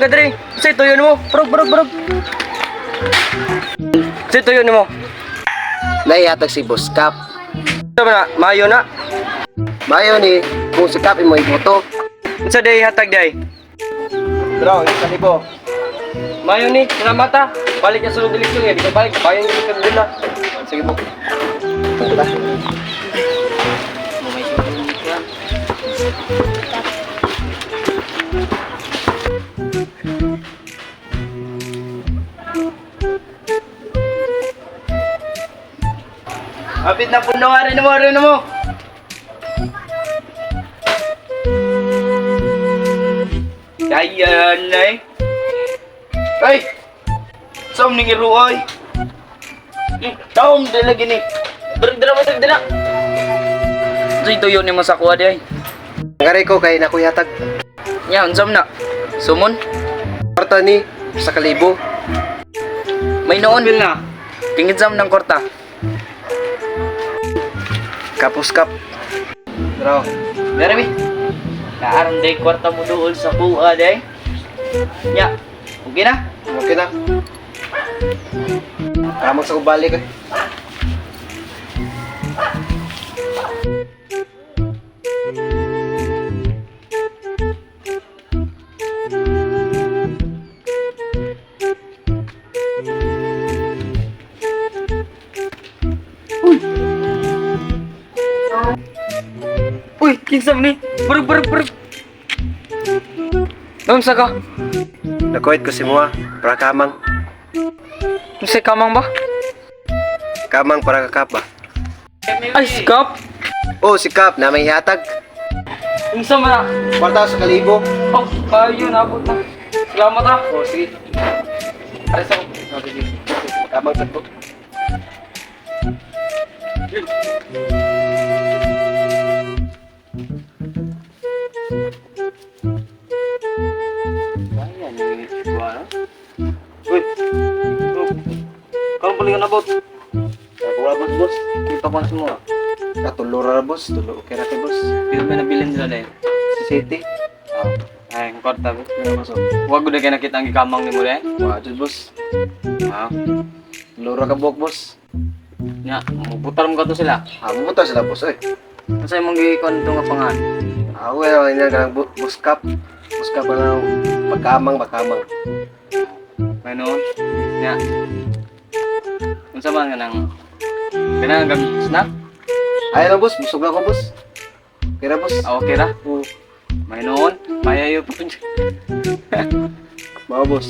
Kamang ka diri. Say tuyo nimo. Barog, barog, barog. Say tuyo nimo. Naihatag si Boss Cap. Sa na, maayo na. Mayo ni kung si Cap imo iboto. Unsa day hatag day? Bro, isa libo. Maayo ni, salamat ha. Balik ka sunod eleksyon nga, di ka balik. Bayan gyud ka dula. Sige po. Tara. Apit na puno nga rin mo, rin mo. Kaya na eh. Ay! Saan ning iruoy? Taom dala gini. Barog dala mo dala. Say tuyo nimo sa kuha day. Ngari ko kay nakoy hatag. Nya, unsa man na? Sumon? Kwarta ni sa kalibo. May noon na. Tingin sa ng kwarta. Kapos Cap. Bro. Dere bi. Naaron day kwarta mo dool sa kuha day. Nya, okay na? Okay na. Kamang sa kubalik eh. Uy, kinsa man ni? Barog, barog, barog. Unsa ka? Nakuhit ko si Mua para kamang. Unsa kamang ba? Kamang para kakap ba? Ay, sikap. Oh, si Cap na may hatag. Unsa man na? Kwarta sa kalibo. Oh, kayo nabot na. Salamat ha. Oh, sige. Aris ako. Oh, sige. Kamang sa ko. Kaya ni kuha. Uy. Oh. Karon pala nga nabot. Ako ra boss, boss. Kita ko sa mga. Katulo ra boss, tulo okay ra kay boss. Pero may nabilin sila dahil. Si City. Oh. Ay, ang kwarta ko. Ano boss? Wag ko na kayo nakita ang gikamang ni mo dahil. Wa jud boss. Ha? Tulo ra ka buok boss. Nya, mubutar mo ka to sila. Ah, bubuta sila boss oy. Unsa imong gikuan to nga pangan? Ah, well, ina kanang boss Cap. Boss Cap ang pagkamang pagkamang. May noon. Nya. Unsa man nga nang kanang gam snack? Ay lang boss, busog na ko boss. Okay ra boss. Ah, okay ra. Oo. May noon, mayayo po. Mao boss.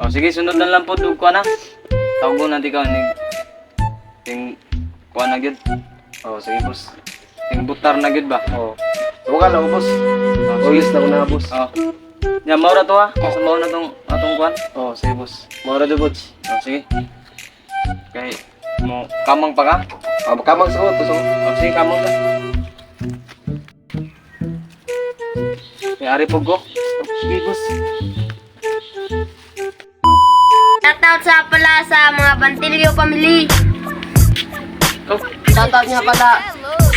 Oh, sige, sunod na lang po dug ko na. Tawgon natin ka ni ting kuan na gyud. Oh, sige boss. Ting butar na gyud ba? Oh. Tuwagan lang ko boss. Oh, sige. Ulis na ko na boss. Oh. Nya mao ra to ha. Sa mao na tong atong kuan. Oh, sige boss. Mao ra jud boss. Oh, sige. Kay mo kamang pa ka? Ah, kamang sa ko to so. Oh, sige, kamang ka. May ari po ko. Sige boss. Shoutout sa pala sa mga Bantillo family. Oh. Shoutout nga pala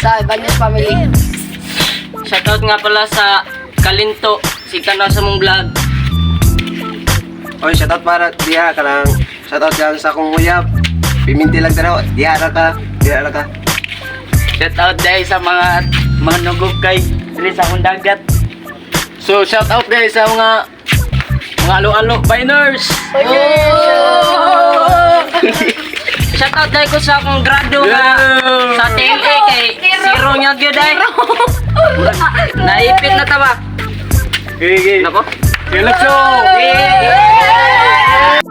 sa Ibanez family. Shoutout nga pala sa Kalinto, si tanaw sa mong vlog. Oy, shoutout para diha kanang shoutout lang sa akong uyab. Piminti lang tanaw. Diha ra ka. Diha ra ka. Shout out day sa mga nugog kay diri sa akong dagat. So, shout out guys sa mga alo-alo biners. Shoutout dahil ko sa akong grado nga sa TLA kay zero niya gyud ay. Naipit na tawa. Sige. Nako. Let's go. Yeah!